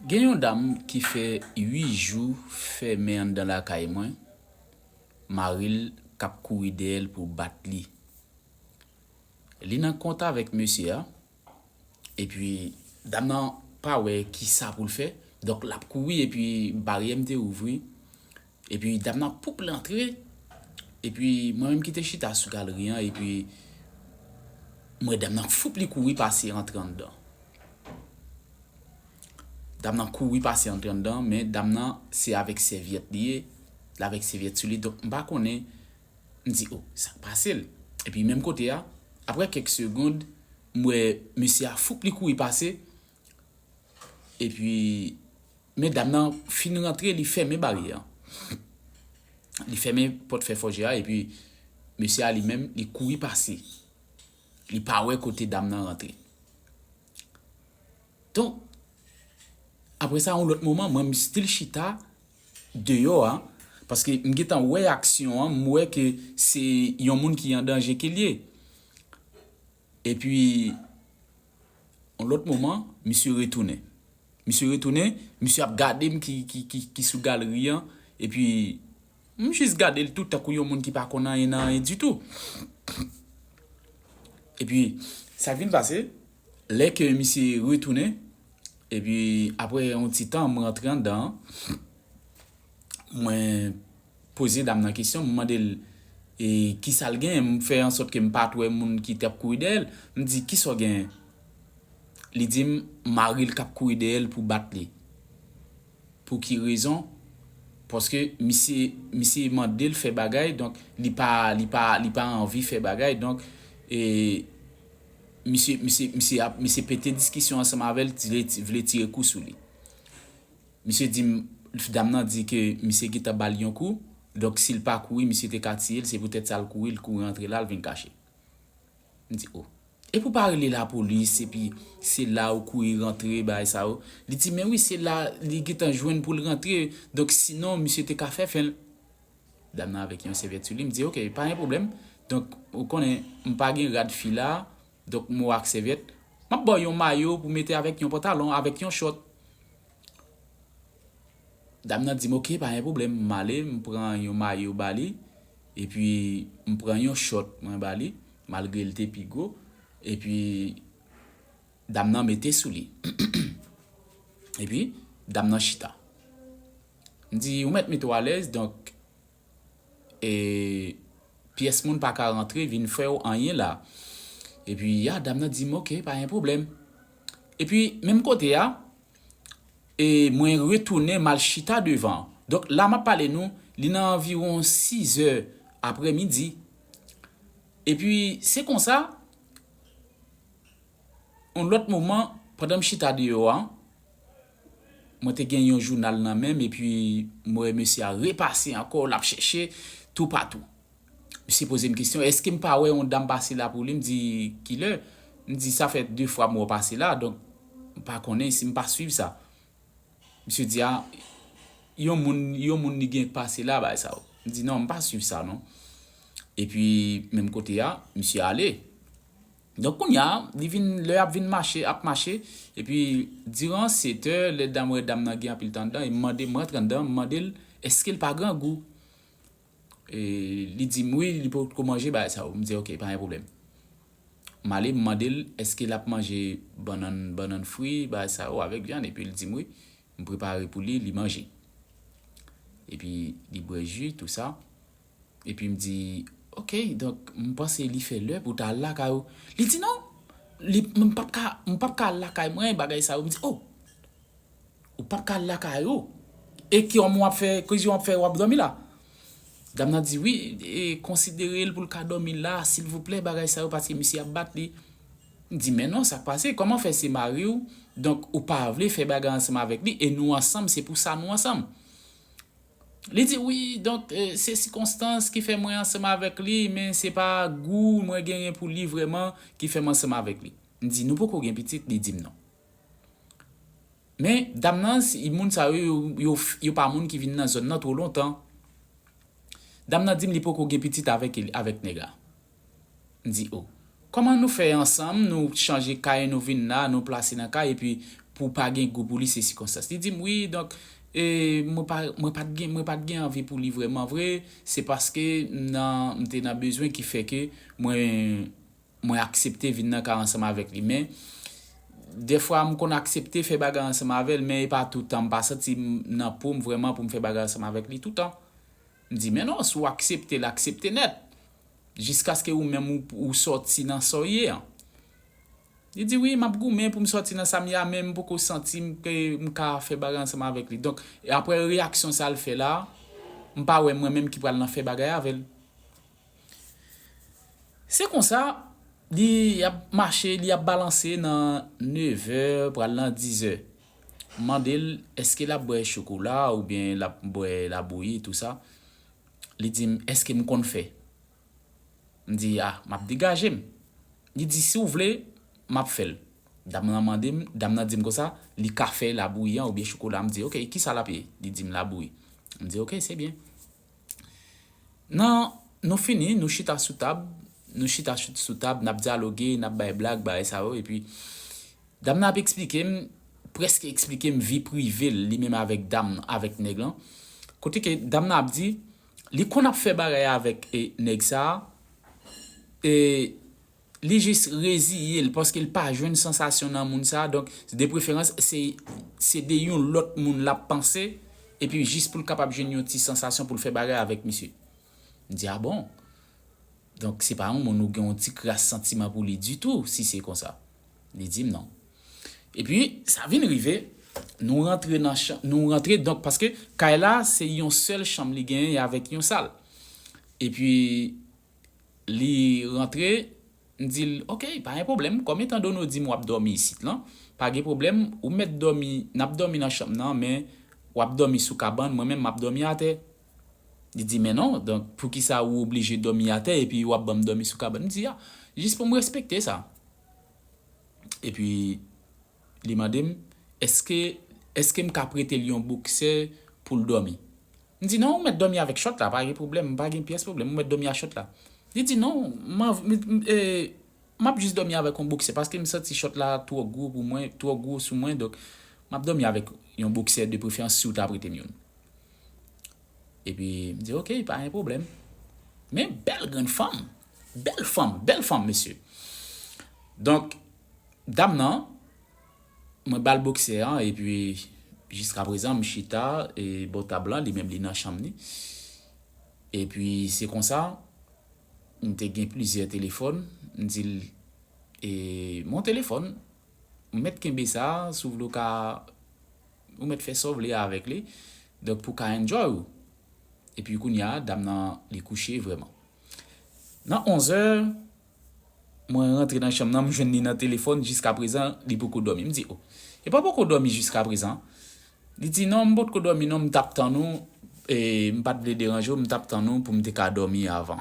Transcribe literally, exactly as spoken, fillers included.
Gen yon dam ki fè uit jou fèmen anndan lakay mwen, mari l k ap kouri dèyè l pou bat li. Li nan kont avèk mesye a, epi dam nan pa wè kisa pou l fè, donk l ap kouri epi baryè m te ouvri, epi dam nan poup l antre, epi mwen menm ki te chita sou galeri an, epi m wè dam nan foup li kouri pase antre anndan. Dam nan kouri pase antre anndan, men dam nan se avèk sèvyèt li ye, l avèk sèvyèt sou li, donk m pa konnen, m di, o, sa k pase l? Epi menm kote a, apre kèk segonn, m wè mesye a foup li kouri pase, epi, men dam nan fin rantre, li fèmen baryè an. Li fèmen pòt fè fòje a, epi mesye a li menm, li kouri pase. Li pa wè kote dam nan rantre. Donk, apre sa, yon lòt moman, mwen, m still chita deyò a, paske m gentan wè aksyon an, m wè ke se yon moun ki an danje ke l ye. Epi, yon lòt moman, misye retounen. Misye retounen, misye ap gade m ki, ki, ki, ki sou galeri an, epi m jis gade l tou tankou yon moun ki pa konn anyen nan anyen ditou. Epi, sa k vin pase, lè ke misye retounen, epi apre yon ti tan, m rantre anndan an, mwen poze dam nan kesyon, m mande l, e, kisa l gen, m fè ansòt ke m pa t wè moun ki t ap kouri dèyè l. M di, kisa w gen? Li di m, mari l k ap kouri dèyè l pou bat li. Pou ki rezon? Paske misye, misye mande l fè bagay, donk li pa, li pa, li pa anvi fè bagay, donk, e, misye, misye, misye ap, misye pete diskisyon ansanm avè l, vle, vle tire kou sou li. Misye di m, dam nan di ke misye gentan ba l yon kou, donk si l pa kouri, misye te ka tiye l, se poutèt sa l kouri, l kouri antre la, l vin kache. M di, o. Epi w pa rele lapolis, epi se la ou kouri rantre, bagay sa yo. Li di, men wi, se la li gentan jwenn pou l rantre, donk sinon, misye te ka fè fen l. Dam nan avèk yon sèvyèt sou li, m di, oke, pa gen pwoblèm. Donk, ou konnen, m pa gen rad fi la, donk m wè ak sèvyèt. M ap ba w yon mayo pou mete avèk yon pantalon, avèk yon chòt. Dam nan di m, oke, pa gen pwoblèm. M ale, m pran yon mayo ba li, epi m pran yon chòt mwen ba li, malgre l te pi gwo, epi dam nan mete sou li. Epi, dam nan chita. M di, ou mèt mete w alèz, donk, e, pyès moun pa ka rantre vin fè w anyen la. Epi, ya, dam nan di m, oke, pa gen pwoblèm. Epi, menm kote a, e mwen retounen, m al chita devan. Donk, la m ap pale nou, li nan anviwon sizè aprèmidi. Epi, se konsa, yon lòt moman, pandan m chita deyò a, mwen te gen yon jounal nan men m, epi m wè mesye a repase ankò, l ap chèche toupatou. Misye poze m kesyon, èske m pa wè yon dam pase la pou li? M di, kilè? M di, sa fè de fwa m wè w pase la, donk, m pa konnen si m pa swiv sa. Misye di, a, yon moun, yon moun li gen pase la, bagay sa yo. M di, non, m pa swiv sa, non. Epi, menm kote a, misye ale. Donk, kounye a, li vin, lè y ap vin mache, ap mache, epi, diran sèt è, lè dam wè dam nan gen anpil tan anndan, e m mande, m rantre anndan, m mande l, èske l pa grangou? E, li di m wi, li potko manje bagay sa yo. M di, oke, pa gen pwoblèm. M ale, m mande l, èske l ap manje bannann, bannann fri, bagay sa yo, avèk vyann, epi l di m wi. M prepare pou li, li manje. Epi, li bwè ji, tou sa. Epi m di, oke, donk, m panse li fè lè pou w ta al lakay ou. Li di non, li, m p ap ka, m p ap ka al lakay mwen, bagay sa yo. M di, o, ou p ap ka al lakay ou. E ki w ap fè, ki w ap fè, w ap dòmi la. Dam nan di, wi, e, konsidere l pou l ka dòmi la, silvouplè, bagay sa yo, paske misye ap bat li. M di, men non, sa k pase? Kòman fè se mari w? Donk, ou pa vle fè bagay ansanm avèk li, e nou ansanm, se pou sa nou ansanm. Li di, wi, donk, e, se sikonstans ki fè mwen ansanm avèk li, men se pa gou mwen genyen pou li vrèman ki fè m ansanm avèk li. M di, nou poko gen pitit? Li di m non. Men, dam nan, si, moun sa yo, yo, yo, yo pa moun ki vin nan zòn nan twò lontan. Dam nan di m li poko gen pitit avèk, avèk nèg la. M di, o. Kòman nou fè ansanm, nou chanje kay, nou vin la, nou plase nan kay, epi pou pa gen gou pou li, se sikonstans. Li di m, wi, donk, e, mwen pa, mwen pa t gen, mwen pa t gen anvi pou li vrèman vre, se paske m nan, m te nan bezwen ki fè ke mwen, mwen aksepte vin nan ka ansanm avèk li. Men, dèfwa, m konn aksepte fè bagay ansanm avè l, men e pa toutan. M pa santi m nan po m vrèman pou m fè bagay ansanm avèk li toutan. M di, men non, si w aksepte l, aksepte nèt. Jiskaske ou menm ou, ou sòti nan sa w ye an. Li di, wi, m ap goumen pou m sòti nan sa m ye a, men m poko santi m ke m ka fè bagay ansanm avèk li. Donk, e apre reyaksyon sa l fè la, m pa wè mwen menm ki pral nan fè bagay avè l. Se konsa, li ap mache, li ap balanse nan nevè, pral nan dizè. M mande l, èske l ap bwè chokola oubyen l ap bwè labouyi, tou sa. Li di m, èske m konn fè? M di, a, m ap degaje m. Li di, si w vle, m ap fè l. Dam nan mande m, dam nan di m konsa, li ka fè labouyi an oubyen chokola. M di, oke, kisa l ap ye? Li di m labouyi. M di, oke, se byen. Nan, nou fini, nou chita sou tab, nou chita sou, sou tab, n ap dyaloge, n ap bay blag, bagay sa yo, epi dam nan ap eksplike m, prèske eksplike m vi prive l, li menm avèk dam, avèk nèg lan. Kote ke dam nan ap di, li konn ap fè bagay avèk, e, nèg sa, e, li jis reziye l, paske l pa jwenn sansasyon nan moun sa, donk, de preferans, se, se de yon lòt moun l ap panse, epi jis pou l kapab jwenn yon ti sansasyon pou l fè bagay avèk misye. M di, a bon? Donk, se pa yon moun ou gen yon ti kras santiman pou li ditou, si se konsa. Li di m non. Epi, sa vin rive, nou rantre nan chanm, nou rantre, donk, paske kay la, se yon sèl chanm li genyen avèk yon sal. Epi, li rantre, m di l, oke, pa gen pwoblèm, kòm etan done w di m w ap dòmi isit lan, pa gen pwoblèm, ou mèt dòmi, n ap dòmi nan chanm nan, men w ap dòmi sou kabann, mwen menm m ap dòmi atè. Li di, men non, donk, poukisa ou oblije dòmi atè epi w ap ban m dòmi sou kabann? M di, a, jis pou m respekte sa. Epi, li mande m, èske, èske m ka prete l yon boksè pou l dòmi? M di, non, ou mèt dòmi avèk chòt la, pa gen pwoblèm, pa gen pyès pwoblèm, ou mèt dòmi ak chòt la. Li di, non, m anv-, m, m, e, m ap jis dòmi avèk yon boksè, paske m santi chòt la twò gwo pou mwen, twò gwo sou mwen, donk, m ap dòmi avèk yon boksè de preferans si w ta prete m youn. Epi, m di, oke, pa gen pwoblèm. Men bèl grenn fanm, bèl fanm, bèl fanm, mesye. Donk, dam nan, mwen ba l boksè an, epi jiska prezan, m chita, e, bò tab lan, li menm li nan chanm li. Epi, se konsa, m te gen plizyè telefòn, m di l, e, mon telefòn, ou mèt kenbe sa, si w vle w ka, ou mèt fè sa w vle avèk li. Donk, pou w ka enjoy ou. Epi, kounye a, dam nan, li kouche vrèman. Nan onzè, mwen rantre nan chanm nan, m jwenn li nan telefòn, jiska prezan, li poko dòmi. M di, o, epa w poko dòmi jiska prezan? Li di, non, m potko dòmi, non, m t ap tann ou, e, m pa t vle deranje w, m t ap tann ou pou m te ka dòmi avan.